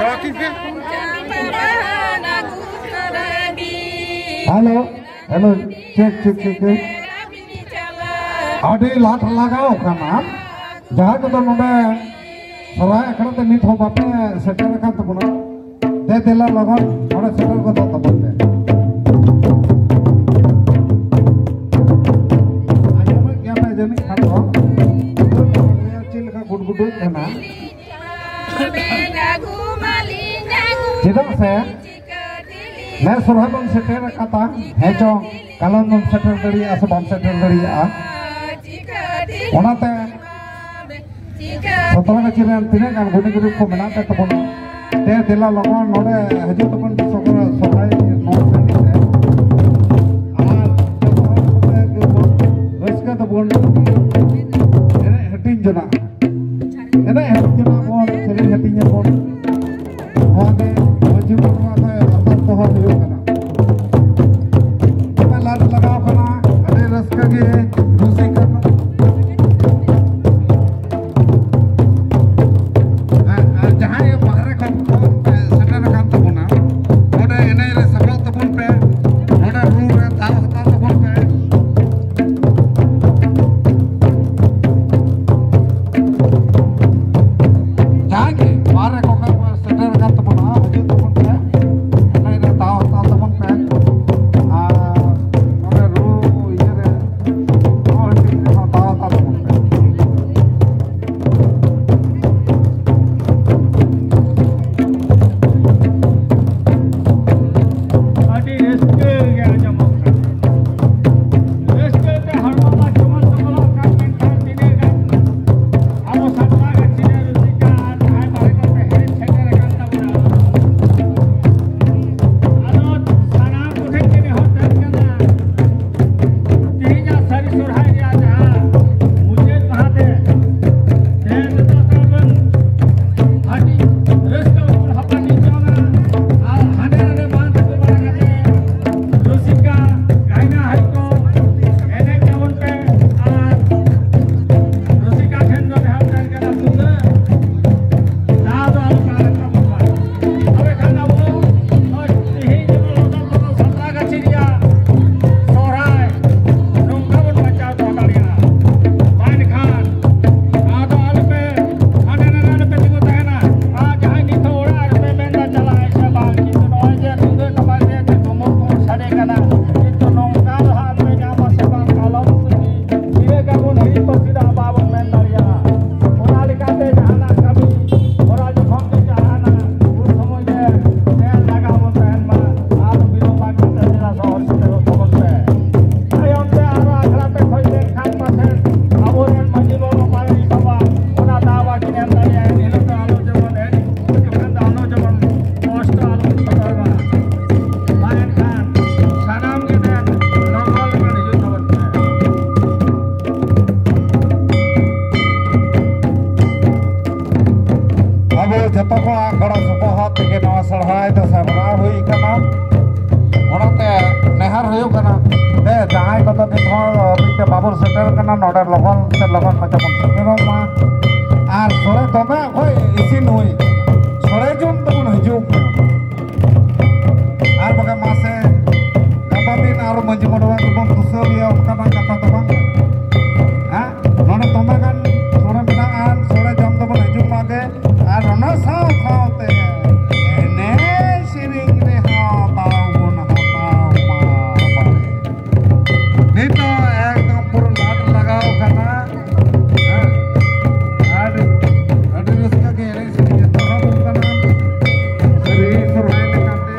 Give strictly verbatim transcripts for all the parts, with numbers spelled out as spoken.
ᱨᱚᱲ ᱴᱷᱤᱠ ᱜᱮ᱾ Hello, hello, check, check, check, check. ᱟᱹᱰᱤ ᱞᱟᱴ ᱞᱟᱜᱟᱣ ᱠᱟᱱᱟ᱾ ᱡᱟᱦᱟᱸᱭ ᱠᱚᱫᱚ ᱱᱚᱰᱮ ᱥᱚᱨᱦᱟᱭ ᱟᱠᱷᱲᱟ ᱛᱮ ᱱᱤᱛ ᱦᱚᱸ ᱵᱟᱯᱮ ᱥᱮᱴᱮᱨ ᱟᱠᱟᱱ ᱛᱟᱵᱚᱱᱟ, ᱫᱮ ᱫᱮᱞᱟ ᱞᱚᱜᱚᱱ ᱱᱚᱰᱮ ᱥᱮᱴᱮᱨ ᱜᱚᱫᱚᱜ ᱛᱟᱵᱚᱱ ᱯᱮ᱾ ᱟᱸᱡᱚᱢᱮᱫ ᱜᱮᱭᱟ ᱯᱮ ᱡᱟᱹᱱᱤᱡ ᱠᱷᱟᱱ ᱫᱚ, ᱪᱮᱫ ᱞᱮᱠᱟ ᱜᱩᱰᱜᱩᱰᱩᱜ ᱠᱟᱱᱟ᱾ ᱪᱮᱫᱟᱜ ᱥᱮ ᱱᱮᱥ ᱥᱚᱨᱦᱟᱭ ᱵᱚᱱ ᱥᱮᱴᱮᱨ ᱟᱠᱟᱫᱟ, ᱦᱮᱸ ᱪᱚᱝ, ᱠᱟᱞᱚᱢ ᱵᱚᱱ ᱥᱮᱴᱮᱨ ᱫᱟᱲᱮᱭᱟᱜᱼᱟ ᱥᱮ ᱵᱟᱢ ᱥᱮᱴᱮᱨ ᱫᱟᱲᱮᱭᱟᱜᱼᱟ᱾ ᱚᱱᱟᱛᱮ ᱥᱟᱛᱨᱟᱜᱟᱪᱷᱤ ᱨᱮᱱ ᱛᱤᱱᱟᱹᱜ ᱜᱟᱱ ᱜᱩᱱᱤ ᱜᱩᱨᱤᱵ ᱠᱚ ᱢᱮᱱᱟᱜ ᱯᱮ ᱛᱟᱵᱚᱱᱟ, ᱫᱮ ᱫᱮᱞᱟ ᱞᱚᱜᱚᱱ ᱱᱚᱰᱮ ᱦᱤᱡᱩᱜ ᱛᱟᱵᱚᱱ ᱯᱮ ᱥᱚᱦᱨᱟᱭ ᱱᱚᱣᱟ ᱴᱟᱺᱰᱤ ᱛᱮ᱾ ᱟᱨ ᱡᱚᱛᱚ ᱦᱚᱲ ᱠᱚᱛᱮ ᱜᱮᱵᱚᱱ ᱨᱟᱹᱥᱠᱟᱹ ᱛᱟᱵᱚᱱ, ᱮᱱᱮᱡ ᱦᱟᱹᱴᱤᱧ ᱡᱚᱱᱟᱜᱼᱟ᱾ ᱮᱱᱮᱡ ᱦᱟᱹᱴᱤᱧ ᱡᱚᱱᱟᱜ ᱵᱚᱱ, ᱥᱮᱨᱮᱧ ᱦᱟᱹᱴᱤᱧ ᱟᱵᱚᱱ᱾ ᱱᱚᱣᱟ ᱜᱮ ᱢᱟᱹᱡᱷᱤ ᱵᱟᱵᱟ ᱴᱷᱮᱱ ᱟᱨᱫᱟᱥ ᱫᱚᱦᱚ ᱦᱩᱭᱩᱜ ᱠᱟᱱᱟ᱾ ᱫᱚᱢᱮ ᱞᱟᱴ ᱞᱟᱜᱟᱣ ᱠᱟᱱᱟ, ᱟᱹᱰᱤ ᱨᱟᱹᱥᱠᱟᱹ ᱜᱮ, ᱨᱩᱥᱤᱠᱟ᱾ ᱟᱨ, ᱟᱨ ᱡᱟᱦᱟᱸᱭ ᱵᱟᱦᱨᱮ ᱠᱷᱚᱱ ᱠᱚ ᱥᱮᱴᱮᱨ ᱟᱠᱟᱱ ᱛᱟᱵᱚᱱᱟ, ᱱᱚᱰᱮ ᱮᱱᱮᱡ ᱨᱮ ᱥᱮᱞᱮᱫ ᱛᱟᱵᱚᱱ ᱯᱮ, ᱱᱚᱰᱮ ᱨᱩ ᱨᱮ ᱫᱟᱣ ᱦᱟᱛᱟᱣ ᱛᱟᱵᱚᱱ ᱯᱮ᱾ ᱡᱟᱦᱟᱸᱭ ᱜᱮ ᱵᱟᱦᱨᱮ ᱠᱷᱚᱱ ᱯᱮ ᱥᱮᱴᱮᱨ ᱟᱠᱟᱱ ᱛᱟᱵᱚᱱᱟ, ᱦᱤᱡᱩᱜ ᱛᱟᱵᱚᱱ ᱯᱮ, ᱮᱱᱮᱡ ᱨᱮ ᱫᱟᱣ ᱦᱟᱛᱟᱣ ᱛᱟᱵᱚᱱ ᱯᱮ᱾ ᱟᱨ ᱱᱚᱰᱮ ᱨᱩ ᱤᱭᱟᱹ ᱨᱮ, ᱨᱩ ᱦᱟᱹᱴᱤᱧ ᱨᱮᱦᱚᱸ ᱫᱟᱣ ᱦᱟᱛᱟᱣ ᱛᱟᱵᱚᱱ ᱯᱮ᱾ ᱟᱹᱰᱤ ᱨᱟᱹᱥᱠᱟᱹ ᱜᱮ ᱟᱸᱡᱚᱢᱚᱜ ᱠᱟᱱᱟ᱾ ᱨᱟᱹᱥᱠᱟᱹ ᱛᱮ ᱦᱚᱲᱢᱚ ᱢᱟ ᱡᱮᱢᱚᱱ ᱛᱮᱢᱚᱱᱚᱜ ᱠᱟᱱ, ᱢᱮᱱᱠᱷᱟᱱ ᱛᱤᱱᱟᱹᱜ ᱜᱟᱱ ᱟᱵᱚ ᱥᱟᱱᱛᱟᱲ ᱜᱟᱹᱪᱷᱤ ᱨᱮ ᱨᱩᱥᱤᱠᱟ ᱟᱨ ᱡᱟᱦᱟᱸᱭ ᱵᱟᱦᱨᱮ ᱠᱷᱚᱱ ᱯᱮ ᱦᱮᱡ ᱥᱮᱴᱮᱨ ᱟᱠᱟᱱ ᱛᱟᱵᱚᱱᱟ, ᱟᱫᱚ ᱥᱟᱱᱟᱢ ᱠᱚᱴᱷᱮᱱ ᱜᱮ ᱱᱮᱦᱚᱨ ᱛᱟᱦᱮᱱ ᱠᱟᱱᱟ, ᱛᱮᱦᱮᱧᱟᱜ ᱥᱟᱹᱨᱤ ᱥᱚᱨᱦᱟᱭ ᱨᱮᱭᱟᱜ ᱡᱟᱦᱟᱸ ᱢᱩᱪᱟᱹᱫ ᱢᱟᱦᱟ ᱛᱮ, ᱛᱮᱦᱮᱧ ᱡᱚᱛᱚ ᱦᱚᱲ ᱵᱚᱱ ᱦᱟᱹᱴᱤᱧ ᱨᱟᱹᱥᱠᱟᱹ ᱵᱚᱱ ᱦᱟᱯᱟᱴᱤᱧ ᱡᱚᱝᱟ᱾ ᱟᱨ ᱦᱟᱸᱰᱮ ᱱᱟᱰᱮ ᱵᱟᱝ ᱛᱤᱸᱜᱩ ᱵᱟᱲᱟ ᱠᱟᱛᱮ ᱨᱩᱥᱤᱠᱟ ᱜᱟᱭᱱᱟ ᱦᱟᱹᱭ ᱠᱚ ᱮᱱᱮᱡ ᱛᱟᱵᱚᱱ ᱯᱮ᱾ ᱵᱟᱵᱚᱱ ᱥᱮᱴᱮᱨ ᱠᱟᱱᱟ, ᱱᱚᱰᱮ ᱞᱚᱜᱚᱱ ᱥᱮ ᱞᱚᱜᱚᱱ ᱢᱟᱪᱷᱟ ᱵᱚᱱ ᱥᱮᱴᱮᱨᱚᱜ ᱢᱟ᱾ ᱟᱨ ᱥᱚᱲᱮ ᱫᱚᱢᱮ ᱚᱠᱚᱭ ᱤᱥᱤᱱ ᱦᱩᱭ ᱠᱟᱱᱟ, ᱥᱚᱲᱮ ᱡᱚᱢ ᱛᱟᱵᱚᱱ ᱦᱤᱡᱩᱜ ᱢᱟ᱾ ᱟᱨ ᱵᱟᱠᱷᱟᱱ ᱢᱟᱥᱮ, ᱜᱟᱯᱟ ᱫᱤᱱ ᱟᱨᱚ ᱢᱟᱹᱡᱷᱤ ᱢᱚᱰᱣᱟ ᱨᱮᱵᱚᱱ ᱫᱩᱥᱟᱹᱣ ᱜᱮᱭᱟ, ᱚᱱᱠᱟᱱᱟᱜ ᱠᱟᱛᱷᱟ ᱫᱚ ᱵᱟᱝ ᱠᱟᱱᱟ᱾ ᱦᱮᱸ, ᱱᱚᱰᱮ ᱫᱚᱢᱮ ᱜᱟᱱ ᱥᱚᱲᱮ ᱢᱮᱱᱟᱜᱼᱟ, ᱥᱚᱲᱮ ᱡᱚᱢ ᱫᱚᱵᱚᱱ ᱦᱤᱡᱩᱜ ᱢᱟ ᱜᱮ᱾ ᱟᱨ ᱚᱱᱟ ᱥᱟᱶ ᱥᱟᱶᱛᱮ ᱮᱱᱮᱡ ᱥᱮᱨᱮᱧ ᱨᱮᱦᱚᱸ ᱫᱟᱣ ᱵᱚᱱ ᱦᱟᱛᱟᱣ ᱢᱟ᱾ ᱱᱤᱛᱚᱜ ᱮᱠᱫᱚᱢ ᱯᱩᱨᱟᱹ ᱞᱟᱴ ᱞᱟᱜᱟᱣ ᱠᱟᱱᱟ᱾ ᱦᱮᱸ, ᱟᱹᱰᱤ, ᱟᱹᱰᱤ ᱨᱟᱹᱥᱠᱟᱹ ᱜᱮ ᱮᱱᱮᱡ ᱥᱮᱨᱮᱧ ᱮᱛᱚᱦᱚᱵ ᱠᱟᱱᱟ᱾ ᱥᱟᱹᱨᱤ ᱥᱚᱨᱦᱟᱭ ᱞᱮᱠᱟᱛᱮ᱾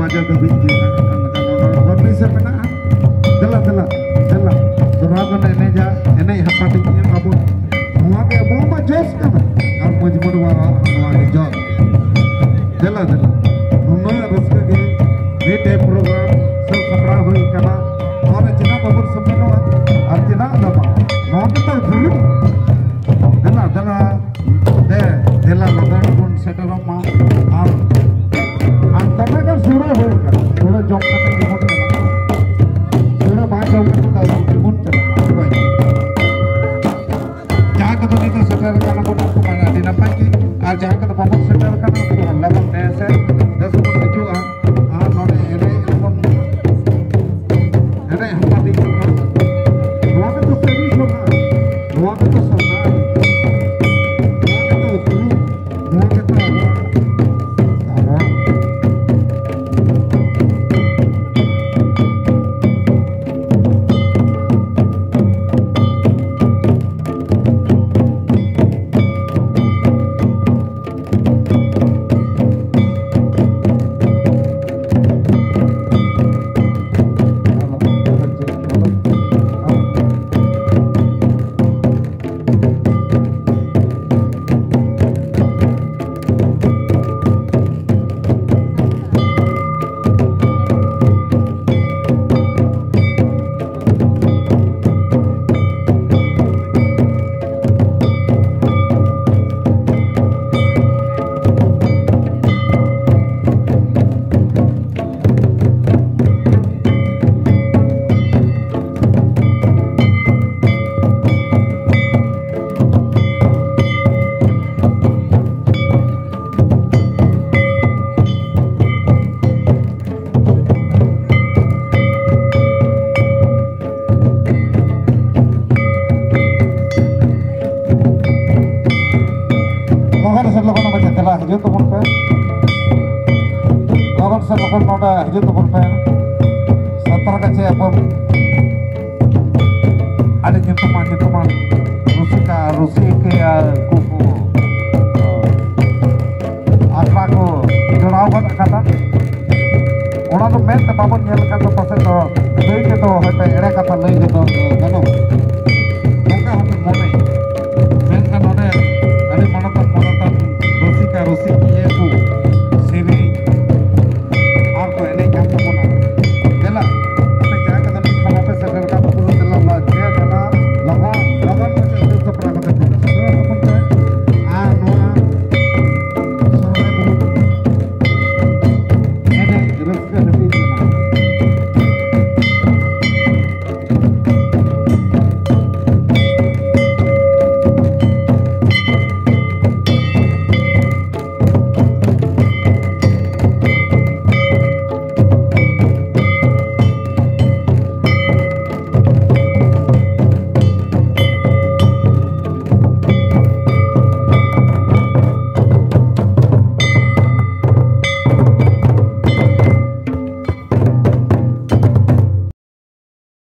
ᱡᱟᱭᱜᱟ ᱫᱷᱟᱹᱵᱤᱡ ᱜᱮ ᱦᱟᱸᱜ ᱠᱷᱟᱱ ᱱᱚᱝᱠᱟ ᱱᱚᱰᱮ ᱯᱟᱨᱢᱤᱥᱚᱱ ᱢᱮᱱᱟᱜᱼᱟ᱾ ᱫᱮᱞᱟ, ᱫᱮᱞᱟ, ᱫᱮᱞᱟ, ᱫᱮᱞᱟ ᱵᱚᱱ ᱮᱱᱮᱡᱟ, ᱮᱱᱮᱡ ᱦᱟᱯᱟᱴᱤᱧ ᱟᱵᱚ᱾ ᱱᱚᱣᱟ ᱜᱮ ᱟᱵᱚ ᱢᱟ ᱡᱚᱥ ᱠᱟᱱᱟ᱾ ᱟᱨ ᱢᱟᱹᱡᱷᱤ ᱢᱚᱬᱮ ᱵᱟᱵᱟᱣᱟᱜ ᱱᱚᱣᱟ ᱜᱮ ᱡᱚᱥ᱾ ᱫᱮᱞᱟ, ᱫᱮᱞᱟ, ᱱᱩᱱᱟᱹᱜ ᱨᱟᱹᱥᱠᱟᱹ ᱜᱮ ᱢᱤᱫᱴᱮᱡ ᱯᱨᱳᱜᱨᱟᱢ ᱥᱟᱹᱛ ᱥᱟᱯᱲᱟᱣ ᱦᱩᱭ ᱠᱟᱱᱟ᱾ ᱱᱚᱣᱟ ᱨᱮ ᱪᱮᱫᱟᱜ ᱵᱟᱵᱚᱱ ᱥᱟᱹᱯᱷᱟᱹᱱᱚᱜᱼᱟ? ᱟᱨ ᱪᱮᱫᱟᱜ ᱫᱚ ᱵᱟᱝ? ᱱᱚᱣᱟ ᱜᱮᱛᱚ ᱫᱷᱚᱨᱚᱢ᱾ ᱫᱮᱞᱟ, ᱫᱮᱞᱟ, ᱫᱮ, ᱫᱮᱞᱟ ᱞᱚᱜᱚᱱ ᱵᱚᱱ ᱥᱮᱴᱮᱨᱚᱜ ᱢᱟ᱾ ᱟᱨ, ᱟᱨ ᱛᱚᱵᱮ ᱜᱮ ᱥᱩᱲᱟᱹ ᱦᱩᱭ ᱠᱟᱱᱟ᱾ ᱥᱩᱲᱟᱹ ᱡᱚᱢ ᱠᱟᱛᱮ ᱜᱮᱵᱚᱱ ᱪᱟᱞᱟᱜᱼᱟ᱾ ᱥᱩᱲᱟᱹ ᱵᱟᱝ ᱡᱚᱢ ᱠᱟᱛᱮ ᱫᱚ ᱟᱵᱚ ᱵᱚᱱ ᱪᱟᱞᱟᱜᱼᱟ᱾ ᱡᱟᱦᱟᱸ ᱠᱚᱫᱚ ᱱᱤᱛᱚᱜ ᱥᱮᱴᱮᱨ ᱠᱟᱱᱟ ᱵᱚᱱ, ᱩᱱᱠᱩ ᱢᱟ ᱟᱹᱰᱤ ᱱᱟᱯᱟᱭ ᱜᱮ, ᱟᱨ ᱡᱟᱦᱟᱸ ᱠᱚᱫᱚ ᱵᱟᱵᱚᱱ ᱥᱮᱴᱮᱨ ᱠᱟᱱᱟ, ᱩᱱᱠᱩ ᱦᱚᱞᱟ ᱵᱚᱱ ᱛᱟᱦᱮᱸ ᱥᱮ ᱵᱮᱥ ᱵᱚᱱ ᱦᱤᱡᱩᱜᱼᱟ᱾ ᱟᱨ ᱱᱚᱰᱮ ᱮᱱᱮᱡ ᱟᱵᱚᱱ, ᱮᱱᱮᱡ ᱦᱚᱸ ᱟᱹᱰᱤ ᱪᱮᱦᱨᱟ᱾ ᱱᱚᱣᱟ ᱜᱮᱛᱚ ᱥᱟᱹᱨᱤ ᱥᱚᱨᱦᱟᱭ, ᱱᱚᱣᱟ ᱜᱮᱛᱚ ᱥᱚᱨᱦᱟᱭ, ᱱᱚᱣᱟ ᱜᱮᱛᱚ ᱩᱯᱨᱩᱢ, ᱱᱚᱣᱟ ᱜᱮᱛᱚ ᱟᱵᱚᱣᱟᱜ ᱫᱷᱚᱨᱚᱢ᱾ ᱞᱚᱜᱚᱱ ᱥᱮ ᱞᱚᱜᱚᱱ ᱱᱚᱰᱮ ᱫᱮᱞᱟ ᱦᱤᱡᱩᱜ ᱛᱟᱵᱚᱱ ᱯᱮ᱾ ᱞᱚᱜᱚᱱ ᱥᱮ ᱞᱚᱜᱚᱱ ᱱᱚᱰᱮ ᱦᱤᱡᱩᱜ ᱛᱟᱵᱚᱱ ᱯᱮ᱾ ᱥᱟᱱᱛᱟᱲ ᱠᱟᱪᱷᱮ ᱟᱵᱚᱱ ᱟᱹᱰᱤ ᱧᱩᱛᱩᱢᱟᱱ, ᱧᱩᱛᱩᱢᱟᱱ ᱨᱩᱥᱤᱠᱟ, ᱨᱩᱥᱤᱠᱤᱭᱟᱹ ᱠᱚᱠᱚ ᱟᱠᱷᱲᱟ ᱠᱚ ᱡᱚᱲᱟᱣ ᱜᱚᱫ ᱟᱠᱟᱫᱟ᱾ ᱚᱱᱟ ᱫᱚ ᱢᱮᱫ ᱛᱮ ᱵᱟᱵᱚᱱ ᱧᱮᱞ ᱞᱮᱠᱷᱟᱱ ᱫᱚ ᱯᱟᱥᱮᱡ ᱫᱚ ᱞᱟᱹᱭ ᱛᱮᱫᱚ ᱦᱚᱭᱛᱳ ᱮᱲᱮ ᱠᱟᱛᱷᱟ ᱞᱟᱹᱭ ᱛᱮᱫᱚ ᱜᱟᱱᱚᱜᱼᱟ᱾